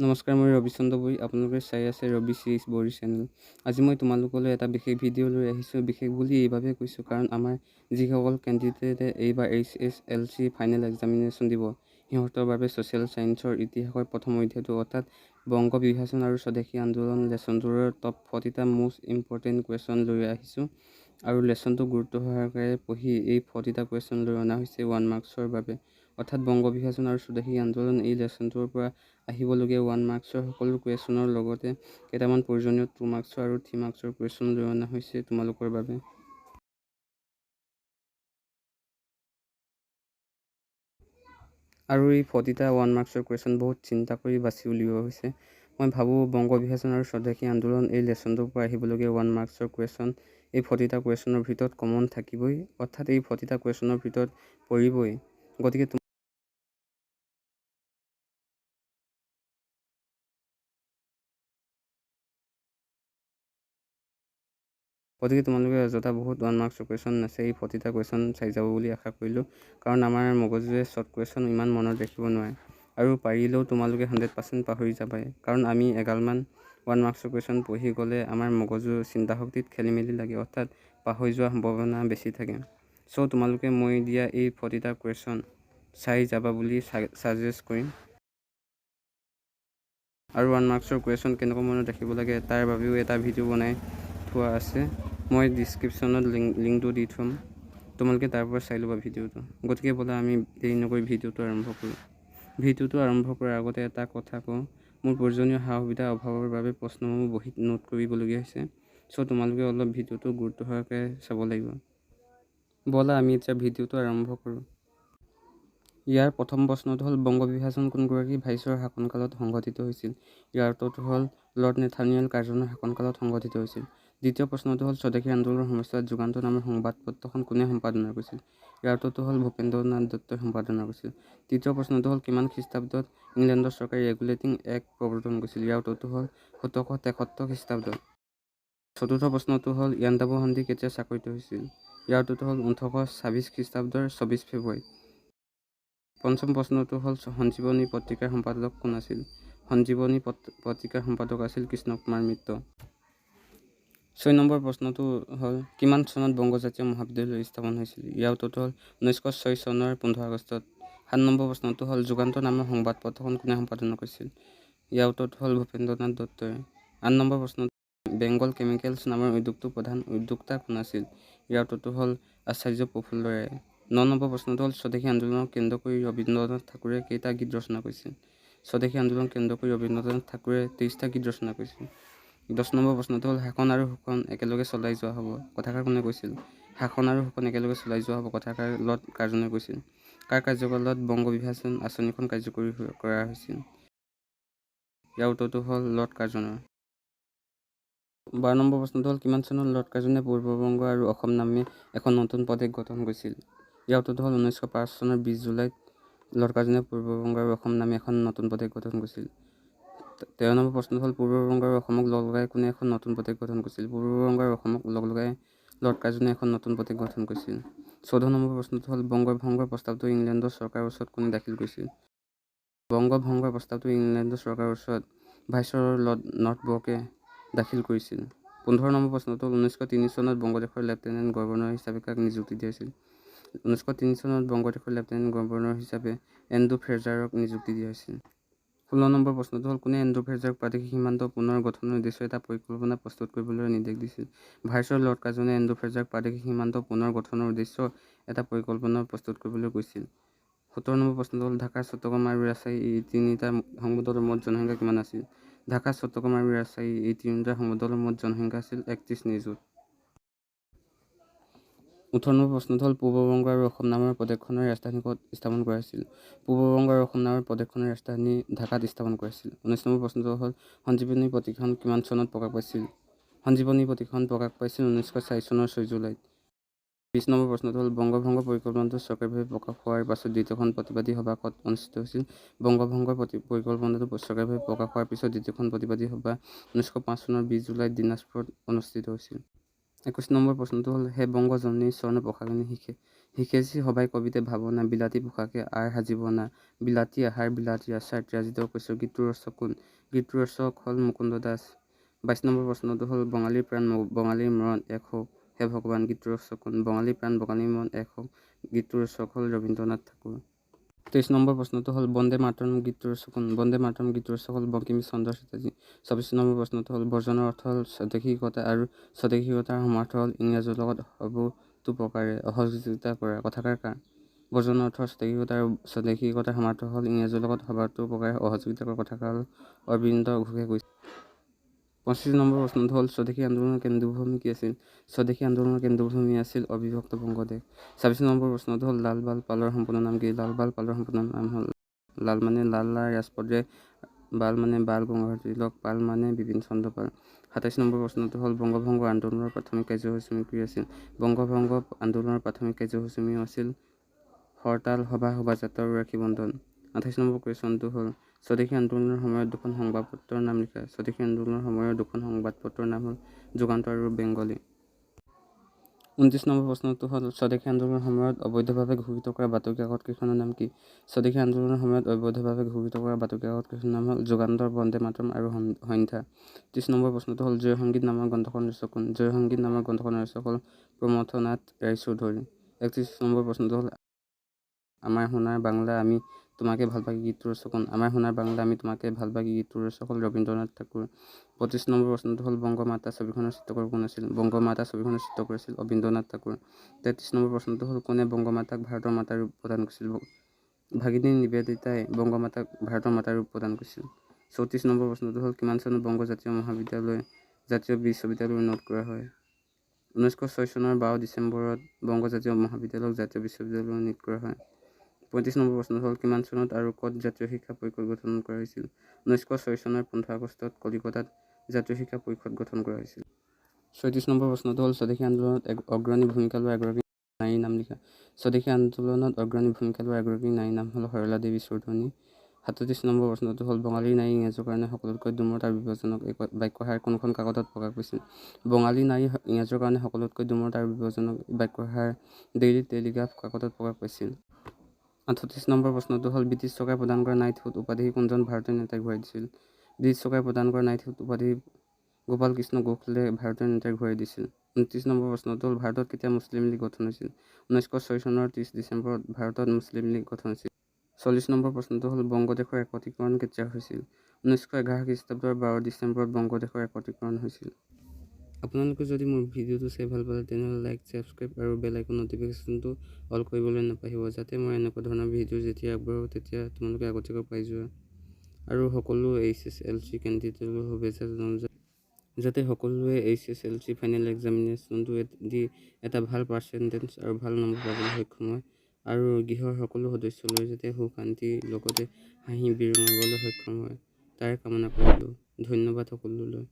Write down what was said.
নমস্কাৰ, মই ৰবিচন্দ্ৰ বৰি। আপোনালোকে চাই আছে ৰবি চিজ বৰি চেনেল। আজি মই তোমালোকলৈ এটা বিশেষ ভিডিঅ' লৈ আহিছোঁ। বিশেষ বুলি এইবাবেই কৈছোঁ, কাৰণ আমাৰ যিসকল কেণ্ডিডেটে এইবাৰ HSLC final examination দিব, সিহঁতৰ বাবে ছ'চিয়েল ছায়েন্সৰ ইতিহাসৰ প্ৰথম অধ্যায়টো, অৰ্থাৎ বংগ বিভাজন আৰু স্বদেশী আন্দোলন লেচনটোৰ টপ 40টা মষ্ট ইম্পৰ্টেণ্ট কুৱেশ্যন লৈ আহিছোঁ। আৰু লেচনটো গুৰুত্ব সহকাৰে পঢ়ি এই 40টা কুৱেশ্যন লৈ অনা হৈছে 1 মাৰ্কছৰ বাবে। অৰ্থাৎ বংগ বিভাজন আৰু স্বদেশী আন্দোলন এই লেচনটোৰ পৰা আহিবলগীয়া 1 মাৰ্কছৰ সকলো কুৱেশ্যনৰ লগতে কেইটামান প্ৰয়োজনীয় 2 মাৰ্কছৰ আৰু 3 মাৰ্কছৰ কুৱেশ্যন লৈ অনা হৈছে তোমালোকৰ বাবে। আৰু এই 40টা 1 মাৰ্কছৰ কুৱেশ্যন বহুত চিন্তা কৰি বাছি উলিওৱা হৈছে। মই ভাবোঁ, বংগ বিভাজন আৰু স্বদেশী আন্দোলন এই লেচনটোৰ পৰা আহিবলগীয়া 1 মাৰ্কছৰ কুৱেশ্যন এই 40টা কুৱেশ্যনৰ ভিতৰত কমন থাকিবই, অৰ্থাৎ এই 40টা কুৱেশ্যনৰ ভিতৰত পৰিবই। গতিকে তোমালোকে অযথা বহুত 1 মাৰ্কছৰ কুৱেশ্যন আছে, এই 40টা কুৱেশ্যন চাই যাব বুলি আশা কৰিলোঁ, কাৰণ আমাৰ মগজুৱে শ্বৰ্ট কুৱেশ্যন ইমান মনত ৰাখিব নোৱাৰে আৰু পাৰিলেও তোমালোকে 100% পাহৰি যাবাই, কাৰণ আমি এগালমান 1 মাৰ্কছৰ কুৱেশ্যন পঢ়ি গ'লে আমাৰ মগজুৰ চিন্তা শক্তিত খেলি মেলি লাগে, অৰ্থাৎ পাহৰি যোৱাৰ সম্ভাৱনা বেছি থাকে। চ' তোমালোকে মই দিয়া এই 40টা কুৱেশ্যন চাই যাবা বুলি ছাজেষ্ট কৰিম। আৰু 1 মাৰ্কছৰ কুৱেশ্যন কেনেকুৱা মনত ৰাখিব লাগে, তাৰ বাবেও এটা ভিডিঅ' বনাই থোৱা আছে। মই ডিছক্ৰিপশ্যনত লিংকটো দি থ'ম, তোমালোকে তাৰ পৰা চাই ল'বা ভিডিঅ'টো। গতিকে ব'লা, আমি দেৰি নকৰি ভিডিঅ'টো আৰম্ভ কৰোঁ। ভিডিঅ'টো আৰম্ভ কৰাৰ আগতে এটা কথা কওঁ, মোৰ প্ৰয়োজনীয় সা সুবিধাৰ অভাৱৰ বাবে প্ৰশ্নসমূহ বহীত নোট কৰিবলগীয়া হৈছে। চ' তোমালোকে অলপ ভিডিঅ'টো গুৰুত্ব সহকাৰে চাব লাগিব। ব'লা, আমি এতিয়া ভিডিঅ'টো আৰম্ভ কৰোঁ। ইয়াৰ প্ৰথম প্ৰশ্নটো হ'ল, বংগ বিভাজন কোনগৰাকী ভাইচৰয়ৰ শাসনকালত সংঘটিত হৈছিল? ইয়াৰ উত্তৰটো হ'ল লৰ্ড নেথানিয়েল কাৰ্জনৰ শাসনকালত সংঘটিত হৈছিল। দ্বিতীয় প্ৰশ্নটো হ'ল, স্বদেশী আন্দোলনৰ সময়ছোৱাত যুগান্তৰ নামৰ সংবাদপত্ৰখন কোনে সম্পাদনা কৰিছিল? ইয়াৰ উত্তৰটো হ'ল ভূপেন্দ্ৰনাথ দত্তই সম্পাদনা কৰিছিল। তৃতীয় প্ৰশ্নটো হ'ল, কিমান খ্ৰীষ্টাব্দত ইংলেণ্ডৰ চৰকাৰে ৰেগুলেটিং এক্ট প্ৰৱৰ্তন কৰিছিল? ইয়াৰ উত্তৰটো হ'ল 1773 খ্ৰীষ্টাব্দত। চতুৰ্থ প্ৰশ্নটো হ'ল, ইয়াণ্ডাবু সন্ধি কেতিয়া স্বাক্ষৰিত হৈছিল? ইয়াৰ উত্তৰটো হ'ল 1826 খ্ৰীষ্টাব্দৰ 24 ফেব্ৰুৱাৰীত। পঞ্চম প্ৰশ্নটো হ'ল, সঞ্জীৱনী পত্ৰিকাৰ সম্পাদক কোন আছিল? সঞ্জীৱনী পত্ৰিকাৰ সম্পাদক আছিল কৃষ্ণ কুমাৰ মিত্ৰ। 6 নম্বৰ প্ৰশ্নটো হ'ল, কিমান চনত বংগ জাতীয় মহাবিদ্যালয় স্থাপন হৈছিল? ইয়াৰ উত্তৰটো হ'ল 1906 চনৰ 15 আগষ্টত। 7 নম্বৰ প্ৰশ্নটো হ'ল, যুগান্তৰ নামৰ সংবাদপত্ৰখন কোনে সম্পাদনা কৰিছিল? ইয়াৰ উত্তৰটো হ'ল ভূপেন্দ্ৰনাথ দত্তই। 8 নম্বৰ প্ৰশ্ন, বেংগল কেমিকেলছ নামৰ উদ্যোগটোৰ প্ৰধান উদ্যোক্তা কোন আছিল? ইয়াৰ উত্তৰটো হ'ল আচাৰ্য প্ৰফুল্ল ৰায়। 9 নম্বৰ প্ৰশ্নটো হ'ল, স্বদেশী আন্দোলনক কেন্দ্ৰ কৰি ৰবীন্দ্ৰনাথ ঠাকুৰে কেইটা গীত ৰচনা কৰিছিল? স্বদেশী আন্দোলনক কেন্দ্ৰ কৰি ৰবীন্দ্ৰনাথ ঠাকুৰে 23টা গীত ৰচনা কৰিছিল। 10 নম্বৰ প্ৰশ্নটো হ'ল, শাসন আৰু শোষণ একেলগে চলাই যোৱা হ'ব কথাষাৰ কোনে কৈছিল? শাসন আৰু শোষণ একেলগে চলাই যোৱা হ'ব কথাষাৰ লৰ্ড কাৰ্জনে কৈছিল। কাৰ কাৰ্যকালত বংগ বিভাজন আঁচনিখন কাৰ্যকৰী কৰা হৈছিল? ইয়াৰ উত্তৰটো হ'ল লৰ্ড কাৰ্জনৰ। 12 নম্বৰ প্ৰশ্নটো হ'ল, কিমান চনত লৰ্ড কাৰ্জনে পূৰ্ববংগ আৰু অসম নামে এখন নতুন প্ৰদেশ গঠন কৰিছিল? ইয়াৰ উত্তৰটো হ'ল 1905 চনৰ 20 জুলাইত লৰ্ড কাৰ্জনে পূৰ্ববংগ আৰু অসম নামে এখন নতুন প্ৰদেশ গঠন কৰিছিল। 13 নম্বৰ প্ৰশ্নটো হ'ল, পূৰ্ববংগ আৰু অসমক লগ লগাই কোনে এখন নতুন প্ৰদেশ গঠন কৰিছিল? পূৰ্ববংগ আৰু অসমক লগ লগাই লৰ্ড কাৰ্জনে এখন নতুন প্ৰদেশ গঠন কৰিছিল। 14 নম্বৰ প্ৰশ্নটো হ'ল, বংগ ভংগৰ প্ৰস্তাৱটো ইংলেণ্ডৰ চৰকাৰৰ ওচৰত কোনে দাখিল কৰিছিল? বংগ ভংগৰ প্ৰস্তাৱটো ইংলেণ্ডৰ চৰকাৰৰ ওচৰত ভাইচৰয় লৰ্ড নৰ্থব্ৰকে দাখিল কৰিছিল। 15 নম্বৰ প্ৰশ্নটো হ'ল, 1903 চনত বংগদেশৰ লেফটেনেণ্ট গভৰ্ণৰ হিচাপে কাক নিযুক্তি দিয়া হৈছিল? 1903 চনত বংগদেশৰ লেফটেনেণ্ট গভৰ্ণৰ হিচাপে এণ্ড্ৰু ফ্ৰেজাৰক নিযুক্তি দিয়া হৈছিল। 16 নম্বৰ প্ৰশ্নটো হ'ল, কোনে এণ্ড্ৰু ফ্ৰেজাৰক প্ৰাদেশিক সীমান্ত পুনৰ গঠনৰ উদ্দেশ্যে এটা পৰিকল্পনা প্ৰস্তুত কৰিবলৈ নিৰ্দেশ দিছিল? ভাইচৰয় লৰ্ড কাৰ্জনে এণ্ড্ৰু ফ্ৰেজাৰক প্ৰাদেশিক সীমান্ত পুনৰ গঠনৰ উদ্দেশ্য এটা পৰিকল্পনা প্ৰস্তুত কৰিবলৈ কৈছিল। 17 নম্বৰ প্ৰশ্নটো হ'ল, ঢাকা, চট্টগ্ৰাম আৰু ৰাজশাহী এই তিনিটা সংমণ্ডলৰ মুঠ জনসংখ্যা কিমান আছিল? ঢাকা, চট্টগ্ৰাম আৰু ৰাজশাহী এই তিনিটা সংমণ্ডলৰ মুঠ জনসংখ্যা আছিল 31 নিযুত। 18 নম্বৰ প্ৰশ্নটো হ'ল, পূৰ্ববংগ আৰু অসম নামৰ প্ৰদেশখনৰ ৰাজধানী ক'ত স্থাপন কৰা হৈছিল? পূৰ্ববংগ আৰু অসম নামৰ প্ৰদেশখনৰ ৰাজধানী ঢাকাত স্থাপন কৰা হৈছিল। 19 নম্বৰ প্ৰশ্নটো হ'ল, সঞ্জীৱনী পত্ৰিকাখন কিমান চনত প্ৰকাশ পাইছিল? সঞ্জীৱনী পত্ৰিকাখন প্ৰকাশ পাইছিল 1904 চনৰ 6 জুলাইত। 20 নম্বৰ প্ৰশ্নটো হ'ল, বংগভংগ পৰিকল্পনাটো চৰকাৰীভাৱে প্ৰকাশ হোৱাৰ পাছত দ্বিতীয়খন প্ৰতিবাদী সভা ক'ত অনুষ্ঠিত হৈছিল? বংগভংগৰ পৰিকল্পনাটো চৰকাৰীভাৱে প্ৰকাশ হোৱাৰ পিছত দ্বিতীয়খন প্ৰতিবাদী সভা 1905 চনৰ 20 জুলাইত দিনাজপুৰত অনুষ্ঠিত হৈছিল। 21 নম্বৰ প্ৰশ্নটো হ'ল, হে বংগ জননী স্বৰ্ণ প্ৰসাগিনী শিখেছি সবাই কবিতে ভাৱনা, বিলাতী পোশাকে আৰ সাজিব না, বিলাতী আহাৰ বিলাতী আচাৰ ত্যাজিত কৈছো গীতটোৰ ৰচক কোন? গীতটোৰ ৰচক হ'ল মুকুন্দ দাস। 22 নম্বৰ প্ৰশ্নটো হ'ল বঙালীৰ প্ৰাণ বঙালীৰ মৰণ এক হওক হে ভগৱান গীতটোৰ ৰচক কোন? বঙালীৰ প্ৰাণ বঙালীৰ মৰণ এক হওক গীতটোৰ ৰচক হ'ল ৰবীন্দ্ৰনাথ ঠাকুৰ। 23 নম্বৰ প্ৰশ্নটো হ'ল বন্দে মাতৰম গীতটোৰ ৰচক কোন? বন্দে মাতৰম গীতটোৰ ৰচক হ'ল বংকিম চন্দ্ৰ চেটাৰ্জী। 24 নম্বৰ প্ৰশ্নটো হ'ল বৰ্জনৰ অৰ্থ হ'ল স্বদেশিকতা আৰু স্বদেশিকতাৰ সমাৰ্থ হ'ল ইংৰাজৰ লগত সৰ্বতোপ্ৰকাৰে অসহযোগিতা কৰা। কথাষাৰ কাৰ? বৰ্জনৰ অৰ্থ স্বদেশিকতা আৰু স্বদেশিকতাৰ সমাৰ্থ হ'ল ইংৰাজৰ লগত সৰ্বতোপ্ৰকাৰে অসহযোগিতা কৰা। কথাষাৰ হ'ল অৰবিন্দ ঘোষে কৈছিল। 25 নম্বৰ প্ৰশ্নটো হ'ল স্বদেশী আন্দোলনৰ কেন্দ্ৰভূমি কি আছিল? স্বদেশী আন্দোলনৰ কেন্দ্ৰভূমি আছিল অবিভক্ত বংগদেশ। 26 নম্বৰ প্ৰশ্নটো হ'ল লাল বাল পালৰ সম্পূৰ্ণ নাম কি? লাল বাল পালৰ সম্পূৰ্ণ নাম হ'ল লাল মানে লালা ৰাজপত ৰায়, বাল মানে বাল গংগাধৰ তিলক, পাল মানে বিপিন চন্দ্ৰ পাল। 27 নম্বৰ প্ৰশ্নটো হ'ল বংগভংগ আন্দোলনৰ প্ৰাথমিক কাৰ্যসূচী কি আছিল? বংগভংগ আন্দোলনৰ প্ৰাথমিক কাৰ্যসূচী আছিল হৰতাল, সভা, শোভাযাত্ৰা আৰু ৰাখী বন্ধন। 28 নম্বৰ কুৱেশ্যনটো হ'ল স্বদেশী আন্দোলনৰ সময়ত দুখন সংবাদপত্ৰৰ নাম লিখা। স্বদেশী আন্দোলনৰ সময়ৰ দুখন সংবাদপত্ৰৰ নাম হ'ল যুগান্তৰ আৰু বেংগলী। 29 নম্বৰ প্ৰশ্নটো হ'ল স্বদেশী আন্দোলনৰ সময়ত অবৈধভাৱে ঘোষিত কৰা বাতৰি কাকত কেইখনৰ নাম কি? স্বদেশী আন্দোলনৰ সময়ত অবৈধভাৱে ঘোষিত কৰা বাতৰি কাকত কেইখনৰ নাম হ'ল যুগান্তৰ, বন্দে মাতৰম আৰু সন্ধ্যা। 30 নম্বৰ প্ৰশ্নটো হ'ল জয় সংগীত নামৰ গ্ৰন্থখনৰ ৰচক কোন? জয় সংগীত নামৰ গ্ৰন্থখনৰ ৰচক হ'ল প্ৰমথনাথ ৰায়চৌধুৰী। 31 নম্বৰ প্ৰশ্নটো হ'ল আমাৰ সোণাৰ বাংলা আমি তোমাকে ভালবাসি গীতটোৰ ৰচক কোন? আমাৰ সোণাৰ বাংলা আমি তোমাকে ভালবাসি গীতটোৰ ৰচক হ'ল ৰবীন্দ্ৰনাথ ঠাকুৰ। 32 নম্বৰ প্ৰশ্নটো হ'ল বংগমাতা ছবিখনৰ চিত্ৰকৰ কোন আছিল? বংগমাতা ছবিখনৰ চিত্ৰকৰ আছিল অবীন্দ্ৰনাথ ঠাকুৰ। 33 নম্বৰ প্ৰশ্নটো হ'ল কোনে বংগমাতাক ভাৰতৰ মাতাৰ ৰূপ প্ৰদান কৰিছিল? ভাগিনী নিবেদিতাই বংগমাতাক ভাৰতৰ মাতাৰ ৰূপ প্ৰদান কৰিছিল। 34 নম্বৰ প্ৰশ্নটো হ'ল কিমান চনত বংগ জাতীয় মহাবিদ্যালয় জাতীয় বিশ্ববিদ্যালয় উন্নীত কৰা হয়? 1906 চনৰ 12 ডিচেম্বৰত বংগ জাতীয় মহাবিদ্যালয়ক জাতীয় বিশ্ববিদ্যালয় উন্নীত কৰা হয়। 35 নম্বৰ প্ৰশ্ন হ'ল কিমান চনত আৰু ক'ত জাতীয় শিক্ষা পৰিষদ গঠন কৰা হৈছিল? 1906 চনৰ 15 আগষ্টত কলিকতাত জাতীয় শিক্ষা পৰিষদ গঠন কৰা হৈছিল। 36 নম্বৰ প্ৰশ্নটো হ'ল স্বদেশী আন্দোলনত অগ্ৰণী ভূমিকা লোৱা এগৰাকী নাৰীৰ নাম লিখা। স্বদেশী আন্দোলনত অগ্ৰণী ভূমিকা লোৱা এগৰাকী নাৰীৰ নাম হ'ল সৰলা দেৱী চৌধুৰী। 37 নম্বৰ প্ৰশ্নটো হ'ল বঙালী নাৰী ইংৰাজৰ কাৰণে সকলোতকৈ দুৰ্মত্ত আৰু বিপজ্জনক এই বাক্যষাৰ কোনখন কাকতত প্ৰকাশ পাইছিল? বঙালী নাৰী ইংৰাজৰ কাৰণে সকলোতকৈ দুৰ্মত্ত আৰু বিপজ্জনক বাক্যষাৰ ডেইলী টেলিগ্ৰাফ কাকতত প্ৰকাশ পাইছিল। 38 নম্বৰ প্ৰশ্নটো হ'ল ব্ৰিটিছ চৰকাৰে প্ৰদান কৰা নাইটহুড উপাধি কোনজন ভাৰতীয় নেতাই ঘূৰাই দিছিল? ব্ৰিটিছ চৰকাৰে প্ৰদান কৰা নাইটহুড উপাধি গোপাল কৃষ্ণ গোখলে ভাৰতীয় নেতাই ঘূৰাই দিছিল। 29 নম্বৰ প্ৰশ্নটো হ'ল ভাৰতত কেতিয়া মুছলিম লীগ গঠন হৈছিল? 1906 চনৰ 30 ডিচেম্বৰত ভাৰতত মুছলিম লীগ গঠন হৈছিল। 40 নম্বৰ প্ৰশ্নটো হ'ল বংগদেশৰ একত্ৰীকৰণ কেতিয়া হৈছিল? 1911 খ্ৰীষ্টাব্দৰ 12 ডিচেম্বৰত বংগদেশৰ একত্ৰীকৰণ হৈছিল। আপোনালোকে যদি মোৰ ভিডিঅ'টো চাই ভাল পালে তেনেহ'লে লাইক, ছাবস্ক্ৰাইব আৰু বেল আইকন ন'টিফিকেশ্যনটো অল কৰিবলৈ নাপাহৰিব, যাতে মই এনেকুৱা ধৰণৰ ভিডিঅ' যেতিয়া আগবঢ়াওঁ তেতিয়া তোমালোকে আগতীয়াকৈ পাই যোৱা। আৰু সকলো এইচএছএলচি কেণ্ডিডেটলৈ শুভেচ্ছা জনালোঁ, যাতে সকলোৱে এইচএছএলচি ফাইনেল এক্সামিনেশ্যনটো দি এটা ভাল পাৰ্চেণ্টেজ আৰু ভাল নম্বৰ পাবলৈ সক্ষম হয় আৰু গৃহৰ সকলো সদস্যলৈ যাতে সুখ শান্তিৰ লগতে হাঁহি বিৰঙাবলৈ সক্ষম হয়, তাৰে কামনা কৰিলোঁ। ধন্যবাদ সকলোলৈ।